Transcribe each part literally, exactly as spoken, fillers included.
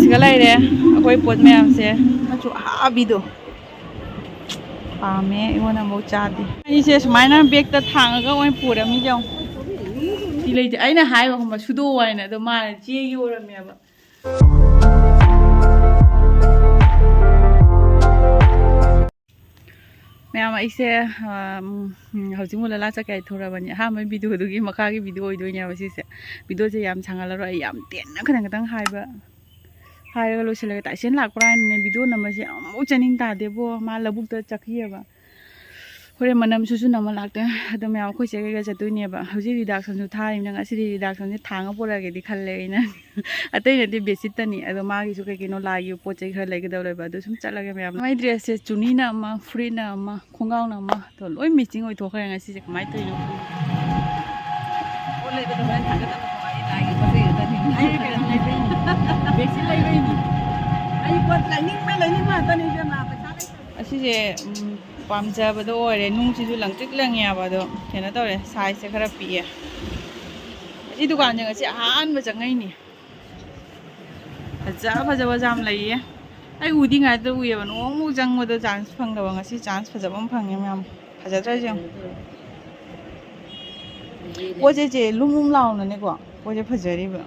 ꯁꯤꯒ ꯂꯩꯔꯦ ꯑꯩꯈꯣꯏ ꯄꯣꯠ ꯃꯌꯥꯝꯁꯦ꯫ ꯃꯆꯨ ꯑꯍꯥꯕꯤꯗꯣ ꯄꯥꯝꯃꯦ, ꯑꯩꯉꯣꯟꯗ ꯑꯃꯨꯛ ꯆꯥꯗꯦ꯫ ꯑꯩꯁꯦ ꯁꯨꯃꯥꯏꯅ ꯕꯦꯛꯇ ꯊꯥꯡꯉꯒ ꯑꯣꯏꯅ ꯄꯨꯔꯃꯤ ꯌꯦꯡꯉꯣ꯫ ꯁꯤ ꯂꯩꯇꯦ, ꯑꯩꯅ ꯍꯥꯏꯕ ꯈꯪꯕ ꯁꯨꯗꯣꯛꯑꯣ ꯍꯥꯏꯅ, ꯑꯗꯣ ꯃꯥꯅ ꯆꯦꯒꯤ ꯑꯣꯏꯔꯝꯃꯦꯕ꯫ ꯃꯌꯥꯝ, ꯑꯩꯁꯦ ꯍꯧꯖꯤꯛ ꯃꯨꯂꯂꯥ ꯆꯠꯀꯦ ꯍꯥꯏ ꯊꯣꯔꯕꯅꯤ꯫ ꯑꯍꯥꯟꯕ ꯚꯤꯗꯤꯑꯣꯗꯨꯒꯤ ꯃꯈꯥꯒꯤ ꯚꯤꯗꯤꯑꯣ ꯑꯣꯏꯗꯣꯏꯅꯦꯕ ꯁꯤꯁꯦ꯫ ꯚꯤꯗꯤꯑꯣꯁꯦ ꯌꯥꯝ ꯁꯥꯡꯍꯜꯂꯔꯣꯏ, ꯑꯩ ꯌꯥꯝ ꯇꯦꯟꯅ ꯈꯤꯇꯪ ꯈꯤꯇꯪ ꯍꯥꯏꯕ, ꯍꯥꯏꯔꯒ ꯂꯣꯏꯁꯤꯜꯂꯒꯦ꯫ ꯇꯥꯏꯁꯦꯟ ꯂꯥꯛꯄ꯭ꯔꯥ ꯍꯥꯏꯅꯅꯦ ꯚꯤꯗꯤꯑꯣ ꯅꯝꯕꯁꯦ ꯑꯃꯨꯛ ꯆꯠꯅꯤꯡ ꯇꯥꯗꯦꯕꯣ꯫ ꯃꯥ ꯂꯧꯕꯨꯛꯇ ꯆꯠꯈꯤꯑꯕ꯫ ꯍꯣꯔꯦꯟ ꯃꯅꯝꯁꯨꯁꯨ ꯅꯝꯃ ꯂꯥꯛꯇꯣꯏꯅꯦ꯫ ꯑꯗꯣ ꯃꯌꯥꯝ ꯑꯩꯈꯣꯏ ꯆꯦ ꯀꯩꯒ ꯆꯠꯇꯣꯏꯅꯦꯕ꯫ ꯍꯧꯖꯤꯛ ꯔꯤꯗꯥꯛꯁꯟꯁꯨ ꯊꯥꯔꯤꯕꯅꯤꯅ ꯉꯁꯤꯗꯤ ꯔꯤꯗꯥꯛꯁꯟꯁꯦ ꯊꯥꯡꯉ ꯄꯨꯔꯛꯑꯒꯦꯗꯤ ꯈꯜꯂꯦ ꯑꯩꯅ꯫ ꯑꯇꯩ ꯅꯠꯇꯦ, ꯕꯦꯗꯁꯤꯠꯇꯅꯤ꯫ ꯑꯗꯣ ꯃꯥꯒꯤꯁꯨ ꯀꯩ ꯀꯩꯅꯣ ꯂꯥꯏꯒꯤ ꯄꯣꯠ ꯆꯩ ꯈꯔ ꯂꯩꯒꯗꯕ ꯂꯩꯕ, ꯑꯗꯨ ꯁꯨꯝ ꯆꯠꯂꯒꯦ ꯃꯌꯥꯝ꯫ ꯃꯥꯏ ꯗ꯭ꯔꯦꯁꯁꯦ ꯆꯨꯅꯤꯅ ꯑꯃ, ꯐꯨꯔꯤꯠꯅ ꯑꯃ, ꯈꯣꯡꯒ꯭ꯔꯥꯎꯅ ꯑꯃ, ꯑꯗꯣ ꯂꯣꯏ ꯃꯦꯆꯤꯡ ꯑꯣꯏꯊꯣꯛꯈ꯭ꯔꯦ ꯉꯁꯤꯁꯦ꯫ ꯀꯃꯥꯏꯅ ꯇꯧꯔꯤꯅꯣ ꯈꯪꯗꯦ꯫ ꯄꯣꯠ ꯂꯩꯕꯗ ꯍꯣꯔꯦꯟ ꯊꯥꯒꯠꯅꯕ ꯅꯨꯡꯉꯥꯏ, ꯂꯥꯏꯒꯤ ꯄꯣꯠ ꯆꯩ ꯉꯥꯛꯇꯅꯤ꯫ ꯑꯩ ꯀꯩꯅꯣ ꯂꯩꯕꯩꯅꯤ, ꯕꯦꯗꯁꯤꯠ ꯂꯩꯕꯩꯅꯤ꯫ ꯑꯩ ꯄꯣꯠ ꯂꯩꯅꯤꯡꯕ ꯂꯩꯅꯤꯡꯕ ꯉꯥꯛꯇꯅꯤ ꯏꯕꯦꯝꯃ, ꯄꯩꯁꯥ ꯂꯩꯇꯕ꯫ ꯑꯁꯤꯁꯦ ꯎꯝ, ꯄꯥꯝꯖꯕꯗꯣ ꯑꯣꯏꯔꯦ꯫ ꯅꯨꯡꯁꯤꯁꯨ ꯂꯪꯇ꯭ꯔꯤꯛ ꯂꯪꯉꯦꯕ, ꯑꯗꯣ ꯀꯩꯅꯣ ꯇꯧꯔꯦ, ꯁꯥꯏꯖꯁꯦ ꯈꯔ ꯄꯤꯛꯑꯦ꯫ ꯑꯁꯤ ꯗꯨꯀꯥꯟꯁꯦ ꯉꯁꯤ ꯑꯍꯥꯟꯕ ꯆꯪꯉꯛꯏꯅꯦ꯫ ꯐꯖ ꯐꯖꯕꯁꯨ ꯌꯥꯝ ꯂꯩꯌꯦ꯫ ꯑꯩ ꯎꯗꯤ ꯉꯥꯏꯇ ꯎꯏꯌꯦꯕ, ꯅꯣꯡꯃꯨꯛ ꯆꯪꯕꯗꯣ ꯆꯥꯟꯁ ꯐꯪꯗꯕ꯫ ꯉꯁꯤ ꯆꯥꯟꯁ ꯐꯖꯕ ꯑꯃ ꯐꯪꯉꯦ ꯃꯌꯥꯝ꯫ ꯐꯖꯗ꯭ꯔꯥ ꯌꯦꯡꯉꯣ꯫ ꯄꯣꯠꯁꯦ ꯆꯦ ꯂꯨꯝ ꯂꯨꯝ ꯂꯥꯎꯅꯅꯦꯀꯣ ꯄꯣꯠꯁꯦ ꯐꯖꯔꯤꯕ꯫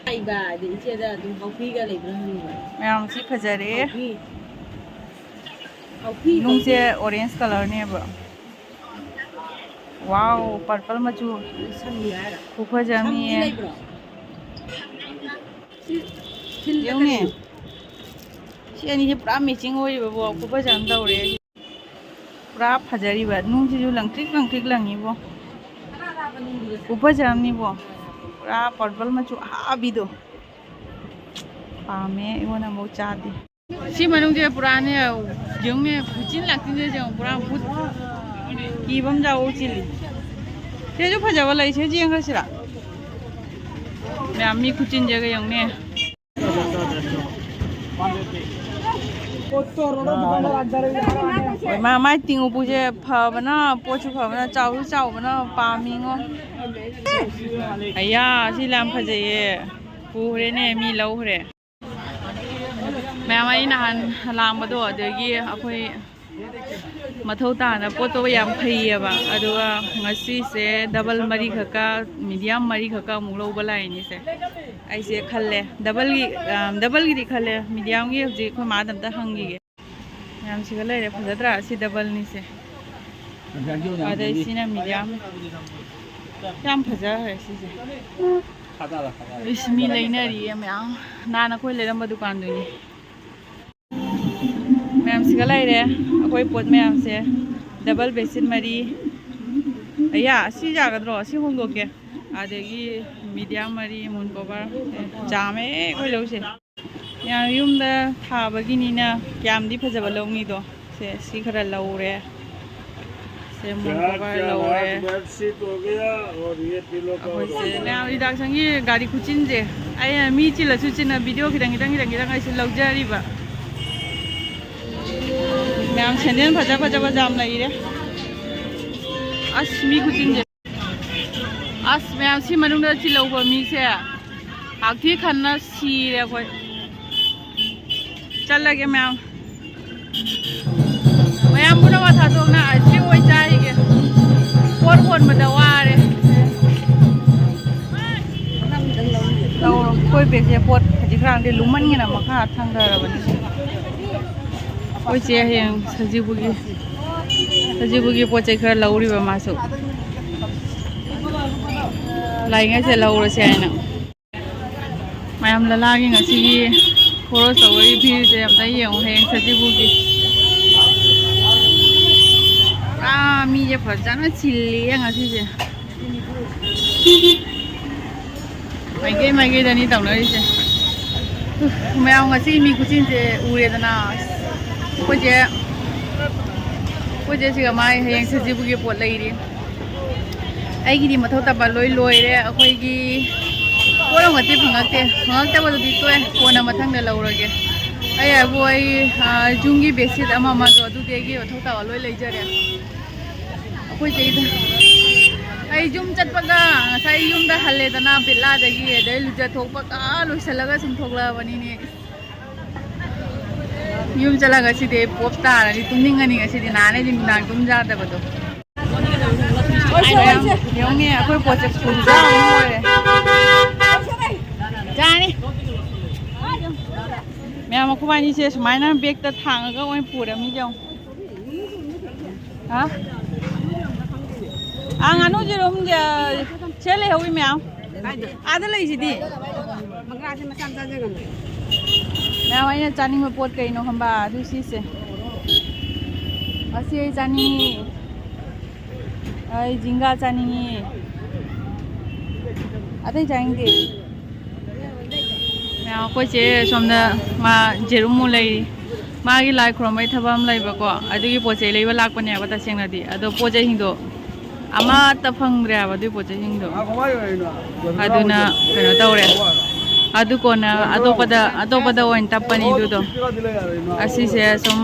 ꯂꯩꯕ ꯑꯗꯩ ꯏꯆꯦꯗ ꯑꯗꯨꯝ ꯍꯥꯎꯄꯤꯒ ꯂꯩꯕ꯭ꯔꯥ ꯍꯪꯉꯤꯕ꯫ ꯃꯌꯥꯝ ꯁꯤ ꯐꯖꯔꯦ꯫ ꯍꯥꯎꯄꯤ꯫ ꯍꯥꯎꯄꯤ, ꯅꯨꯡꯁꯦ ꯍꯥꯎꯄꯤ꯫ Orange colourꯅꯦꯕ꯫ ꯋꯥꯎ, purple ꯃꯆꯨ꯫ ꯁꯪꯉꯤ ꯍꯥꯏꯔꯣ? ꯈꯨꯐꯖ ꯑꯃꯅꯤ꯫ ꯁꯪꯗꯤ ꯂꯩꯕ꯭ꯔꯣ? ꯁꯤ ꯐꯤꯜꯗ ꯌꯦꯡꯉꯨꯅꯦ꯫ ꯀꯔꯤ? ꯁꯤ ꯑꯅꯤꯁꯦ ꯄꯨꯔꯥ matching ꯑꯣꯏꯔꯤꯕꯕꯣ, ꯈꯨꯐꯖ ꯑꯃ ꯇꯧꯔꯦ꯫ ꯄꯨꯔꯥ ꯐꯖꯔꯤꯕ, ꯅꯨꯡꯁꯤꯁꯨ ꯂꯪꯇ꯭ꯔꯤꯛ ꯂꯪꯇ꯭ꯔꯤꯛ ꯂꯪꯉꯤꯕꯣ꯫ ꯈꯨꯐꯖ ꯑꯃꯅꯤꯕꯣ꯫ ꯄꯨꯔꯥ purple ꯃꯆꯨ ꯑꯍꯥꯕꯤꯗꯣ꯫ ꯄꯥꯝꯃꯦ, ꯑꯩꯉꯣꯟꯗ ꯑꯃꯨꯛ ꯆꯥꯗꯦ꯫ ꯁꯤ ꯃꯅꯨꯡꯁꯦ ꯄꯨꯔꯥꯅꯦ, ꯌꯦꯡꯉꯨꯅꯦ, ꯈꯨꯆꯤꯟ ꯂꯥꯛꯆꯤꯟꯁꯦ ꯌꯦꯡꯉꯨ, ꯄꯨꯔꯥ ꯚꯨꯠ ꯀꯤꯕ ꯑꯃ ꯌꯥꯎꯕ ꯆꯤꯜꯂꯤ꯫ ꯁꯤꯁꯨ ꯐꯖꯕ ꯂꯩ, ꯁꯤꯁꯨ ꯌꯦꯡꯈ꯭ꯔꯁꯤꯔꯥ? ꯃꯌꯥꯝ ꯃꯤ ꯈꯨꯆꯤꯟꯁꯤꯒ ꯌꯦꯡꯉꯨꯅꯦ꯫ ꯍꯣꯏ, ꯃꯥ, ꯃꯥꯏ ꯇꯤꯡ ꯎꯄꯨꯁꯦ ꯐꯕꯅ, ꯄꯣꯠꯁꯨ ꯐꯕꯅ, ꯆꯥꯎꯁꯨ ꯆꯥꯎꯕꯅ ꯄꯥꯝꯃꯤꯉꯣ꯫ ꯑꯌꯥ, ꯁꯤ ꯌꯥꯝ ꯐꯖꯩꯌꯦ꯫ ꯄꯨꯈ꯭ꯔꯦꯅꯦ, ꯃꯤ ꯂꯧꯈ꯭ꯔꯦ꯫ ꯃꯌꯥꯝ, ꯑꯩ ꯅꯍꯥꯟ ꯂꯥꯡꯕꯗꯣ, ꯑꯗꯒꯤ ꯑꯩꯈꯣꯏ ꯃꯊꯧ ꯇꯥꯅ ꯄꯣꯠꯇꯣ ꯌꯥꯝ ꯐꯩꯌꯦꯕ꯫ ꯑꯗꯨꯒ ꯉꯁꯤꯁꯦ ꯗꯕꯜ ꯃꯔꯤꯈꯛꯀ, ꯃꯤꯗꯤꯌꯝ ꯃꯔꯤꯈꯛꯀ ꯑꯃꯨꯛ ꯂꯧꯕ ꯂꯥꯛꯏꯅꯤꯁꯦ꯫ ꯑꯩꯁꯦ ꯈꯜꯂꯦ, ꯗꯕꯜꯒꯤ, ꯑ, ꯗꯕꯜꯒꯤꯗꯤ ꯈꯜꯂꯦ, ꯃꯤꯗꯤꯌꯝꯒꯤ ꯍꯧꯖꯤꯛ ꯑꯩꯈꯣꯏ ꯃꯥꯗ ꯑꯝꯇ ꯍꯪꯈꯤꯒꯦ꯫ ꯃꯌꯥꯝꯁꯤꯒ ꯂꯩꯔꯦ, ꯐꯖꯗ꯭ꯔꯥ? ꯁꯤ ꯗꯕꯜꯅꯤꯁꯦ꯫ ꯑꯗꯩ ꯁꯤꯅ ꯃꯤꯗꯤꯌꯝ꯫ ꯌꯥꯝ ꯐꯖꯈ꯭ꯔꯦ ꯁꯤꯁꯦ꯫ ꯏꯁ, ꯃꯤ ꯂꯩꯅꯔꯤꯌꯦ ꯃꯌꯥꯝ꯫ ꯅꯍꯥꯟ ꯑꯩꯈꯣꯏ ꯂꯩꯔꯝꯕ ꯗꯨꯀꯥꯟꯗꯨꯅꯤ꯫ ꯃꯌꯥꯝꯁꯤꯒ ꯂꯩꯔꯦ ꯑꯩꯈꯣꯏ ꯄꯣꯠ ꯃꯌꯥꯝꯁꯦ꯫ ꯗꯕꯜ ꯕꯦꯠꯁꯤꯠ ꯃꯔꯤ꯫ ꯑꯌꯥ, ꯁꯤ ꯌꯥꯒꯗ꯭ꯔꯣ? ꯁꯤ ꯍꯣꯡꯗꯣꯛꯀꯦ꯫ ꯑꯗꯒꯤ ꯃꯤꯗꯤꯌꯝ ꯃꯔꯤ, ꯃꯨꯟ ꯀꯣꯚꯔ꯫ ꯌꯥꯝꯃꯦ ꯑꯩꯈꯣꯏ ꯂꯧꯔꯤꯁꯦ꯫ ꯌꯥꯝ ꯌꯨꯝꯗ ꯊꯥꯕꯒꯤꯅꯤꯅ ꯀꯌꯥꯝꯗꯤ ꯐꯖꯕ ꯂꯧꯅꯤꯗꯣ꯫ ꯁꯦ, ꯁꯤ ꯈꯔ ꯂꯧꯔꯦ꯫ ꯁꯦ, ꯃꯨꯟ ꯀꯣꯚꯔ ꯂꯧꯔꯦ꯫ ꯑꯩꯈꯣꯏꯁꯦ ꯃꯌꯥꯝ ꯔꯤꯗꯥꯛꯁꯟꯒꯤ ꯒꯥꯔꯤ ꯈꯨꯆꯤꯟꯁꯦ, ꯑꯩꯅ ꯃꯤ ꯆꯤꯜꯂꯁꯨ ꯆꯤꯟꯅ ꯚꯤꯗꯤꯑꯣ ꯈꯤꯇꯪ ꯈꯤꯇꯪ ꯈꯤꯇꯪ ꯈꯤꯇꯪ ꯑꯩꯁꯨ ꯂꯧꯖꯔꯤꯕ꯫ ꯃꯌꯥꯝ ꯁꯦꯟꯗꯦꯜ ꯐꯖ ꯐꯖꯕꯁꯦ ꯌꯥꯝ ꯂꯩꯔꯦ꯫ ꯑꯁ, ꯃꯤ ꯈꯨꯆꯤꯟꯁꯦ꯫ ꯑꯁ, ꯃꯌꯥꯝ ꯁꯤ ꯃꯅꯨꯡꯗ ꯆꯤꯜꯍꯧꯕ ꯃꯤꯁꯦ ꯍꯥꯛꯊꯤ ꯈꯟꯅ ꯁꯤꯔꯦ ꯑꯩꯈꯣꯏ꯫ ꯆꯠꯂꯒꯦ ꯃꯌꯥꯝ꯫ ꯃꯌꯥꯝ ꯄꯨꯝꯅꯃꯛ ꯊꯥꯗꯣꯛꯅ ꯑꯁꯤ ꯑꯣꯏ ꯆꯥꯔꯤꯒꯦ꯫ ꯄꯣꯠ ꯍꯣꯟꯕꯗ ꯋꯥꯔꯦ꯫ ꯂꯧꯔꯣ꯫ ꯑꯩꯈꯣꯏ ꯕꯦꯒꯁꯦ ꯄꯣꯠ ꯍꯧꯖꯤꯛ ꯈꯔꯗꯤ ꯂꯨꯝꯃꯟꯒꯤꯅ ꯃꯈꯥ ꯊꯥꯡꯊꯔꯕꯅꯤ꯫ ꯑꯩꯈꯣꯏ ꯆꯦ ꯍꯌꯦꯡ ꯁꯖꯤꯕꯨꯒꯤ, ꯁꯖꯤꯕꯨꯒꯤ ꯄꯣꯠ ꯆꯩ ꯈꯔ ꯂꯧꯔꯤꯕ ꯃꯥꯁꯨ꯫ ꯂꯥꯛꯏꯉꯩꯁꯦ ꯂꯧꯔꯁꯦ ꯍꯥꯏꯅ꯫ ꯃꯌꯥꯝ ꯂꯂꯥꯒꯤ ꯉꯁꯤꯒꯤ ꯈꯣꯔꯣꯁ ꯇꯧꯕꯒꯤ ꯚꯤꯔꯁꯦ ꯑꯝꯇ ꯌꯦꯡꯉꯨ, ꯍꯌꯦꯡ ꯁꯖꯤꯕꯨꯒꯤ꯫ ꯄꯨꯔꯥ ꯃꯤꯁꯦ ꯐꯖꯅ ꯆꯤꯜꯂꯤꯌꯦ ꯉꯁꯤꯁꯦ꯫ ꯃꯥꯏꯀꯩ ꯃꯥꯏꯀꯩꯗꯅꯤ ꯇꯧꯅꯔꯤꯁꯦ꯫ ꯎꯐ, ꯃꯌꯥꯝ ꯉꯁꯤ ꯃꯤ ꯈꯨꯆꯤꯟꯁꯦ ꯎꯔꯦꯗꯅ꯫ ꯑꯩꯈꯣꯏꯁꯦ, ꯑꯩꯈꯣꯏꯁꯦ ꯁꯤꯒ ꯃꯥꯏ ꯍꯌꯦꯡ ꯁꯖꯤꯕꯨꯒꯤ ꯄꯣꯠ ꯂꯩꯔꯤ꯫ ꯑꯩꯒꯤꯗꯤ ꯃꯊꯧ ꯇꯥꯕ ꯂꯣꯏ ꯂꯣꯏꯔꯦ꯫ ꯑꯩꯈꯣꯏꯒꯤ ꯄꯣꯠ ꯑꯃꯠꯇꯤ ꯐꯪꯉꯛꯇꯦ꯫ ꯐꯪꯉꯛꯇꯕꯗꯨꯗꯤ ꯇꯣꯛꯑꯦ, ꯀꯣꯟꯅ ꯃꯊꯪꯗ ꯂꯧꯔꯒꯦ꯫ ꯑꯩ ꯍꯥꯏꯕꯨ ꯑꯩ, ꯑ, ꯌꯨꯝꯒꯤ ꯕꯦꯗꯁꯤꯠ ꯑꯃ ꯑꯃꯗꯣ ꯑꯗꯨꯗꯤ ꯑꯩꯒꯤ ꯃꯊꯧ ꯇꯥꯕ ꯂꯣꯏ ꯂꯩꯖꯔꯦ꯫ ꯑꯩꯈꯣꯏ ꯆꯦꯗ ꯑꯩ ꯌꯨꯝ ꯆꯠꯄꯒ ꯉꯁꯥꯏ ꯌꯨꯝꯗ ꯍꯜꯂꯦꯗꯅ ꯕꯤꯠꯂꯥꯗꯒꯤ, ꯑꯗꯩ ꯂꯨꯖꯊꯣꯛꯄꯒ ꯂꯣꯏꯁꯤꯜꯂꯒ ꯁꯨꯝ ꯊꯣꯛꯂꯛꯑꯕꯅꯤꯅꯦ꯫ ꯌꯨꯝ ꯆꯠꯂꯒ ꯁꯤꯗꯤ ꯑꯩ ꯄꯣꯞ ꯇꯥꯔꯅꯤ, ꯇꯨꯝꯅꯤꯡꯉꯅꯤ ꯉꯁꯤꯗꯤ, ꯅꯍꯥꯟꯅꯩꯗꯤ ꯅꯨꯡꯗꯥꯡ ꯇꯨꯝ ꯌꯥꯗꯕꯗꯣ꯫ ꯌꯦꯡꯉꯨꯅꯦ, ꯑꯩꯈꯣꯏ ꯄꯣꯠꯁꯦ ꯐꯨꯜ ꯆꯥꯎꯅ ꯑꯣꯏꯔꯦ꯫ ꯌꯥꯅꯤ꯫ ꯃꯌꯥꯝ ꯑꯩꯈꯣꯏꯕꯥꯅꯤꯁꯦ ꯁꯨꯃꯥꯏꯅ ꯕꯦꯛꯇ ꯊꯥꯡꯉꯒ ꯑꯣꯏꯅ ꯄꯨꯔꯝꯃꯤ ꯌꯦꯡꯉꯨ꯫ ꯍꯥ? ꯑꯥ, ꯉꯥꯅꯨ ꯌꯦꯔꯨꯝ, ꯑ, ꯁꯦ ꯂꯩꯍꯧꯋꯤ ꯃꯌꯥꯝ꯫ ꯑꯥꯗ ꯂꯩꯁꯤꯗꯤ꯫ ꯃꯌꯥꯝ ꯑꯩꯅ ꯆꯥꯅꯤꯡꯕ ꯄꯣꯠ ꯀꯩꯅꯣ ꯈꯪꯕ? ꯑꯗꯨ ꯁꯤꯁꯦ꯫ ꯑꯁꯤ ꯑꯩ ꯆꯥꯅꯤꯡꯉꯤ꯫ ꯑꯩ ꯖꯤꯡꯒꯥ ꯆꯥꯅꯤꯡꯉꯤ꯫ ꯑꯇꯩ ꯆꯥꯅꯤꯡꯗꯦ꯫ ꯃꯌꯥꯝ ꯑꯩꯈꯣꯏ ꯆꯦ ꯁꯣꯝꯗ ꯃꯥ ꯖꯦꯔꯨꯝ ꯑꯃꯨꯛ ꯂꯩꯔꯤ꯫ ꯃꯥꯒꯤ ꯂꯥꯏ ꯈꯨꯔꯨꯝꯕꯩ ꯊꯕꯛ ꯑꯃ ꯂꯩꯕꯀꯣ, ꯑꯗꯨꯒꯤ ꯄꯣꯠ ꯆꯩ ꯂꯩꯕ ꯂꯥꯛꯄꯅꯦꯕ ꯇꯁꯦꯡꯅꯗꯤ꯫ ꯑꯗꯣ ꯄꯣꯠ ꯆꯩꯁꯤꯡꯗꯣ ꯑꯃꯠꯇ ꯐꯪꯗ꯭ꯔꯦ ꯍꯥꯏꯕ ꯑꯗꯨꯒꯤ ꯄꯣꯠ ꯆꯩꯁꯤꯡꯗꯣ꯫ ꯑꯗꯨꯅ ꯀꯩꯅꯣ ꯇꯧꯔꯦ꯫ ꯑꯗꯨ ꯀꯣꯟꯅ ꯑꯇꯣꯞꯄꯗ, ꯑꯇꯣꯞꯄꯗ ꯑꯣꯏꯅ ꯇꯞꯄꯅꯤ ꯑꯗꯨꯗꯣ꯫ ꯑꯁꯤꯁꯦ ꯁꯨꯝ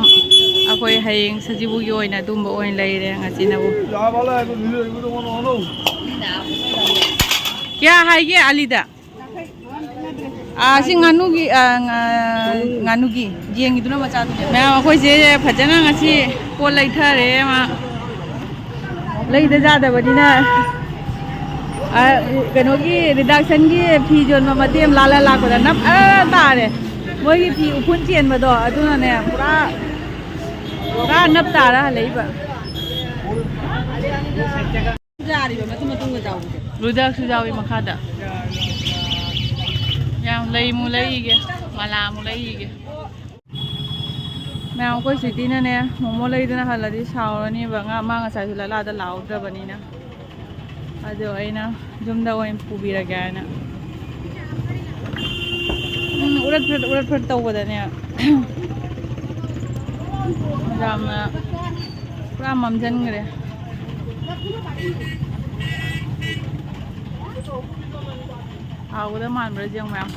ꯑꯩꯈꯣꯏ ꯍꯌꯦꯡ ꯁꯖꯤꯕꯨꯒꯤ ꯑꯣꯏꯅ ꯑꯗꯨꯝꯕ ꯑꯣꯏꯅ ꯂꯩꯔꯦ ꯉꯁꯤꯅꯕꯨ꯫ ꯀꯌꯥ ꯍꯥꯏꯒꯦ ꯑꯂꯤꯗ? ꯑꯥ, ꯁꯤ ꯉꯥꯅꯨꯒꯤ, ꯑꯥ, ꯉꯥ-, ꯉꯥꯅꯨꯒꯤ, ꯌꯦꯟꯒꯤꯗꯨꯅ ꯃꯆꯥꯗꯨꯅꯦ꯫ ꯃꯌꯥꯝ, ꯑꯩꯈꯣꯏ ꯆꯦꯁꯦ ꯐꯖꯅ ꯉꯁꯤ ꯄꯣꯠ ꯂꯩꯊꯔꯦ ꯃꯥ꯫ ꯂꯩꯗ ꯌꯥꯗꯕꯅꯤꯅ꯫ ꯑꯥ, ꯀꯩꯅꯣꯒꯤ reduction ꯒꯤ ꯐꯤ ꯌꯣꯟꯕ ꯃꯇꯦꯛ ꯑꯃ ꯂꯥꯜꯂ ꯂꯥꯛꯄꯗ ꯅꯞ ꯑꯥ ꯇꯥꯔꯦ꯫ ꯃꯣꯏꯒꯤ ꯐꯤ ꯎꯐꯨꯟ ꯆꯦꯟꯕꯗꯣ ꯑꯗꯨꯅꯅꯦ ꯄꯨꯔꯥ, ꯄꯨꯔꯥ ꯅꯞ ꯇꯥꯔ ꯍꯜꯂꯛꯏꯕ꯫ ꯌꯥꯔꯤꯕ ꯃꯇꯨꯡ ꯃꯇꯨꯡꯗ ꯆꯥꯎꯕꯁꯦ꯫ ꯔꯨꯗꯛꯁꯨ ꯌꯥꯎꯏ ꯃꯈꯥꯗ꯫ ꯌꯥꯝ ꯂꯩ ꯑꯃꯨꯛ ꯂꯩꯒꯦ, ꯃꯂꯥ ꯑꯃꯨꯛ ꯂꯩꯒꯦ꯫ ꯃꯌꯥꯝ ꯑꯩꯈꯣꯏ ꯁ꯭ꯋꯤꯇꯤꯅꯅꯦ ꯃꯣꯃꯣ ꯂꯩꯗꯅ ꯍꯜꯂꯗꯤ ꯁꯥꯎꯔꯅꯦꯕ꯫ ꯉꯥ ꯃꯥ ꯉꯁꯥꯏꯁꯨ ꯂꯂꯥꯗ ꯂꯥꯛꯍꯧꯗ꯭ꯔꯕꯅꯤꯅ꯫ ꯑꯗꯣ ꯑꯩꯅ ꯌꯨꯝꯗ ꯑꯣꯏꯅ ꯄꯨꯕꯤꯔꯒꯦ ꯍꯥꯏꯅ꯫ ꯎꯝ, ꯎꯔꯠ ꯐꯔꯠ, ꯎꯔꯠ ꯐꯔꯠ ꯇꯧꯕꯗꯅꯦ꯫ ꯌꯥꯝꯅ ꯄꯨꯔꯥ ꯃꯝꯁꯤꯟꯈ꯭ꯔꯦ꯫ ꯍꯥꯎꯒꯗꯕ ꯃꯥꯟꯕ꯭ꯔꯥ ꯌꯦꯡꯉꯨ ꯃꯌꯥꯝ꯫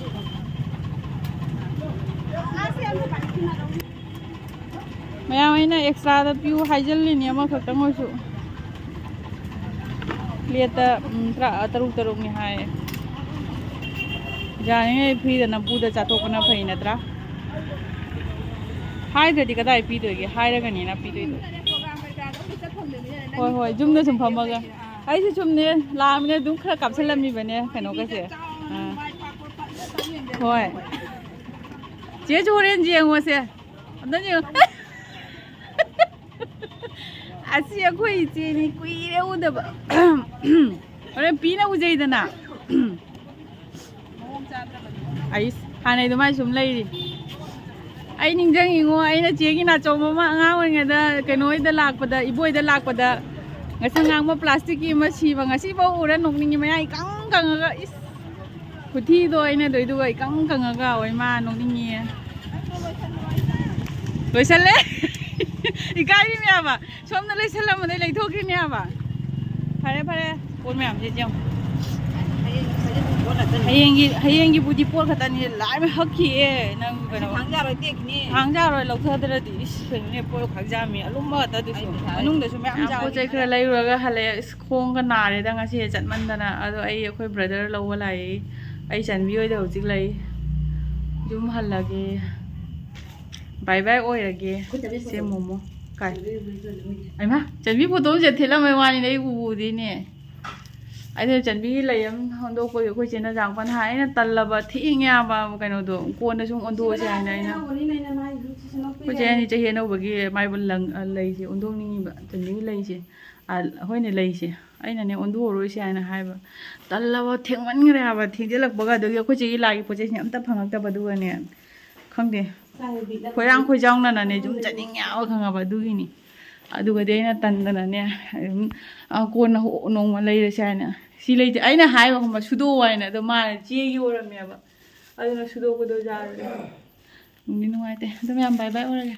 ꯃꯌꯥꯝ ꯑꯩꯅ extra ꯗ ꯄꯤꯌꯨ ꯍꯥꯏꯖꯜꯂꯤꯅꯦ ꯑꯃꯈꯛꯇꯪ ꯑꯣꯏꯁꯨ꯫ Plate ꯇ, ꯎꯝ, ꯇꯔꯥ, ꯇꯔꯨꯛ ꯇꯔꯨꯛꯅꯤ ꯍꯥꯏꯌꯦ꯫ ꯌꯥꯔꯤꯉꯩ free ꯗ ꯅꯝꯐꯨꯗ ꯆꯥꯊꯣꯛꯄꯅ ꯐꯩ ꯅꯠꯇ꯭ꯔꯥ? ꯍꯥꯏꯗ꯭ꯔꯗꯤ ꯀꯗꯥꯏ ꯄꯤꯗꯣꯏꯒꯦ? ꯍꯥꯏꯔꯒꯅꯤꯅ ꯄꯤꯗꯣꯏꯗꯣ꯫ ꯍꯣꯏ, ꯍꯣꯏ, ꯌꯨꯝꯗ ꯁꯨꯝ ꯐꯝꯃꯒ꯫ ꯑꯩꯁꯨ ꯁꯨꯝꯅꯦ, ꯂꯥꯛꯑꯃꯤꯅ ꯑꯗꯨꯝ ꯈꯔ ꯀꯥꯞꯁꯤꯜꯂꯝꯃꯤꯕꯅꯦ ꯀꯩꯅꯣꯒꯁꯦ꯫ ꯑꯥ꯫ ꯍꯣꯏ꯫ ꯆꯦꯁꯨ ꯍꯣꯔꯦꯟ ꯌꯦꯡꯉꯣꯁꯦ꯫ ꯑꯝꯇ ꯌꯦꯡꯉꯣ꯫ ꯑꯁꯤ ꯑꯩꯈꯣꯏ ꯏꯆꯦꯅꯤ, ꯀꯨꯏꯔꯦ ꯎꯗꯕ꯫ ꯍꯣꯔꯦꯟ ꯄꯤꯅ ꯎꯖꯩꯗꯅ꯫ ꯑꯩꯁ, ꯍꯥꯟꯅꯩ ꯑꯗꯨꯃꯥꯏꯅ ꯁꯨꯝ ꯂꯩꯔꯤ꯫ ꯑꯩ ꯅꯤꯡꯁꯤꯡꯉꯤꯉꯣ, ꯑꯩꯅ ꯆꯦꯒꯤ ꯅꯥꯆꯣꯝ ꯑꯃ ꯑꯉꯥꯡ ꯑꯣꯏꯔꯤꯉꯩꯗ ꯀꯩꯅꯣ ꯍꯣꯏꯗ ꯂꯥꯛꯄꯗ, ꯏꯕꯣꯏꯗ ꯂꯥꯛꯄꯗ, ꯉꯁꯪ ꯉꯥꯡꯕ ꯄ꯭ꯂꯥꯁꯇꯤꯛꯀꯤ ꯑꯃ ꯁꯤꯕ, ꯉꯁꯤꯐꯥꯎ ꯎꯔ ꯅꯣꯛꯅꯤꯡꯉꯤ, ꯃꯌꯥ ꯏꯀꯪ ꯀꯪꯉꯒ꯫ ꯏꯁ, ꯈꯨꯊꯤꯗꯣ ꯑꯩꯅ ꯇꯧꯏꯗꯨꯒ ꯏꯀꯪ ꯀꯪꯉꯒ, ꯑꯣꯏ ꯃꯥ, ꯅꯣꯛꯅꯤꯡꯉꯤꯌꯦ꯫ ꯂꯣꯏꯁꯜꯂꯦ꯫ ꯏꯀꯥꯏꯔꯤꯅꯦ ꯍꯥꯏꯕ꯫ ꯁꯣꯝꯗ ꯂꯣꯏꯁꯜꯂꯝꯕꯗꯩ ꯂꯩꯊꯣꯛꯈ꯭ꯔꯤꯅꯦ ꯍꯥꯏꯕ꯫ ꯐꯔꯦ, ꯐꯔꯦ꯫ ꯄꯣꯠ ꯃꯌꯥꯝꯁꯦ ꯌꯦꯡꯉꯨ꯫ ꯍꯌꯦꯡꯒꯤ, ꯍꯌꯦꯡꯒꯤꯕꯨꯗꯤ ꯄꯣꯠ ꯈꯛꯇꯅꯤ꯫ ꯂꯥꯏ ꯃꯩ ꯍꯛꯈꯤꯌꯦ꯫ ꯅꯪ ꯀꯩꯅꯣ, ꯊꯥꯡ ꯌꯥꯔꯣꯏ, ꯇꯦꯛꯈꯤꯅꯤ꯫ ꯊꯥꯡ ꯌꯥꯔꯣꯏ, ꯂꯧꯊꯗ꯭ꯔꯗꯤ꯫ ꯏꯁ, ꯀꯩꯅꯣꯅꯦ, ꯄꯣꯠ ꯈꯛ ꯌꯥꯝꯃꯤ꯫ ꯑꯂꯨꯝꯕ ꯉꯥꯛꯇ ꯑꯗꯨꯁꯨ꯫ ꯑꯩ ꯄꯩꯁꯥ ꯃꯅꯨꯡꯗꯁꯨ ꯃꯌꯥꯝ ꯌꯥꯝ ꯄꯣꯠ ꯆꯥꯎꯋꯤ꯫ ꯆꯩ ꯈꯔ ꯂꯩꯔꯨꯔꯒ ꯍꯜꯂꯛꯑꯦ꯫ ꯏꯁ, ꯈꯣꯡꯒ ꯅꯥꯔꯦꯗ ꯉꯁꯤ ꯆꯠꯃꯟꯗꯅ꯫ ꯑꯗꯣ ꯑꯩ ꯑꯩꯈꯣꯏ ꯕ꯭ꯔꯗꯔ ꯂꯧꯕ ꯂꯥꯛꯑꯦ꯫ ꯑꯩ ꯆꯟꯕꯤ ꯍꯣꯏꯗ ꯍꯧꯖꯤꯛ ꯂꯩ꯫ ꯌꯨꯝ ꯍꯜꯂꯒꯦ꯫ ꯕꯥꯏ ꯕꯥꯏ ꯑꯣꯏꯔꯒꯦ꯫ ꯈꯨꯠꯇ ꯃꯦꯠꯄꯗꯣ꯫ ꯁꯦ ꯃꯣꯃꯣ꯫ ꯀꯥꯏ? ꯆꯟꯕꯤ ꯃꯦꯠꯄꯗꯣ꯫ ꯑꯩꯃ, ꯆꯟꯕꯤ ꯐꯣꯇꯣ ꯑꯃ ꯊꯦꯠꯂꯝꯕꯩ ꯋꯥꯅꯤꯗ, ꯑꯩ ꯎꯕꯨ ꯎꯗꯦꯅꯦ꯫ ꯑꯩꯅ ꯆꯟꯕꯤꯒꯤ ꯂꯩ ꯑꯃ ꯍꯣꯟꯗꯣꯛꯄꯒꯤ ꯑꯩꯈꯣꯏ ꯆꯦꯅ ꯖꯥꯡꯄꯟ ꯍꯥꯏ, ꯑꯩꯅ ꯇꯜꯂꯕ, ꯊꯦꯡꯉꯦ ꯍꯥꯏꯕ ꯀꯩꯅꯣꯗꯣ, ꯀꯣꯟꯅ ꯁꯨꯝ ꯑꯣꯟꯊꯣꯛꯑꯁꯦ ꯍꯥꯏꯅ ꯑꯩꯅ꯫ ꯑꯩꯈꯣꯏ ꯆꯦ ꯑꯅꯤ ꯆꯍꯤ ꯑꯅꯧꯕꯒꯤ ꯃꯥꯏꯕ ꯂꯪ-, ꯑ, ꯂꯩꯁꯦ ꯑꯣꯟꯊꯣꯛꯅꯤꯡꯉꯤꯕ, ꯆꯟꯕꯤꯒꯤ ꯂꯩꯁꯦ꯫ ꯑ, ꯍꯣꯏꯅꯦ, ꯂꯩꯁꯦ꯫ ꯑꯩꯅꯅꯦ ꯑꯣꯟꯊꯣꯛꯑꯔꯣꯏꯁꯦ ꯍꯥꯏꯅ ꯍꯥꯏꯕ꯫ ꯇꯜꯂꯕ, ꯊꯦꯡꯃꯟꯈ꯭ꯔꯦ ꯍꯥꯏꯕ꯫ ꯊꯦꯡꯖꯤꯜꯂꯛꯄꯒ ꯑꯗꯒꯤ ꯑꯩꯈꯣꯏ ꯆꯦꯒꯤ ꯂꯥꯏꯒꯤ ꯄꯣꯠ ꯆꯩꯁꯤꯡ ꯑꯝꯇ ꯐꯪꯉꯛꯇꯕ, ꯑꯗꯨꯒꯅꯦ, ꯈꯪꯗꯦ, ꯈꯣꯏꯔꯥꯡ ꯈꯣꯏꯖꯥꯎꯅꯅꯅꯦ ꯌꯨꯝ ꯆꯠꯅꯤꯡꯉꯦ ꯍꯥꯏꯕ, ꯈꯪꯉꯕ? ꯑꯗꯨꯒꯤꯅꯤ꯫ ꯑꯗꯨꯒꯗꯤ ꯑꯩꯅ ꯇꯟꯗꯅꯅꯦ, ꯑꯗꯨꯝ, ꯑ, ꯀꯣꯟꯅ ꯍꯣ-, ꯅꯣꯡꯃ ꯂꯩꯔꯁꯦ ꯍꯥꯏꯅ꯫ ꯁꯤ ꯂꯩꯇꯦ꯫ ꯑꯩꯅ ꯍꯥꯏꯕ ꯈꯪꯕ, ꯁꯨꯗꯣꯛꯑꯣ ꯍꯥꯏꯅ, ꯑꯗꯣ ꯃꯥꯅ ꯆꯦꯒꯤ ꯑꯣꯏꯔꯝꯃꯦꯕ꯫ ꯑꯗꯨꯅ ꯁꯨꯗꯣꯛꯄꯗꯣ ꯌꯥꯔꯣꯏ꯫ ꯅꯨꯡꯗꯤ ꯅꯨꯡꯉꯥꯏꯇꯦ꯫ ꯑꯗꯨ ꯃꯌꯥꯝ ꯕꯥꯏ ꯕꯥꯏ ꯑꯣꯏꯔꯒꯦ꯫